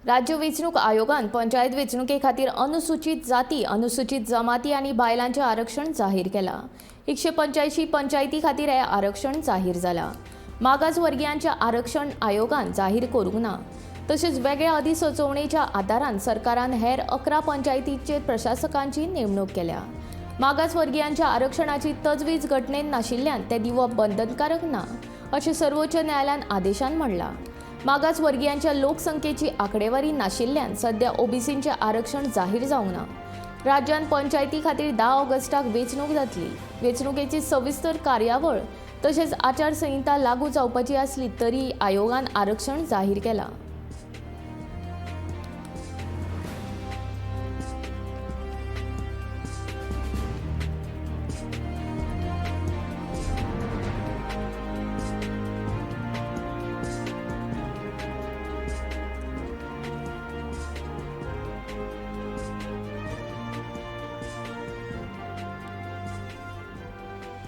राज्य वेंचणूक आयोगान पंचायत वेंचणुके खातीर अनुसूचीत जाती, अनुसूचीत जमाती आनी बायलांचें आरक्षण जाहीर केलां. 185 पंचायती खातीर हें आरक्षण जाहीर जालां. मागासवर्गियांचें आरक्षण आयोगान जाहीर करूंक ना. तशेंच वेगळ्या अधिसुचोवणेच्या आदारान सरकारान हेर 11 पंचायतींचेर प्रशासकांची नेमणूक केल्या. मागासवर्गियांच्या आरक्षणाची तजवीज घटनेन नाशिल्ल्यान तें दिवप बंधनकारक ना, अशें सर्वोच्च न्यायालयान आदेशान म्हणलां. मागासवर्गियांच्या लोकसंख्येची आंकडेवारी नाशिल्ल्यान सध्या ओबीसींचें आरक्षण जाहीर जावंक ना. राज्यांत पंचायती खातीर 10 ऑगस्टाक वेंचणूक जातली. वेंचणुकेची सविस्तर कार्यावळ तशेंच आचारसंहिता लागू जावपाची आसली तरी आयोगान आरक्षण जाहीर केलां.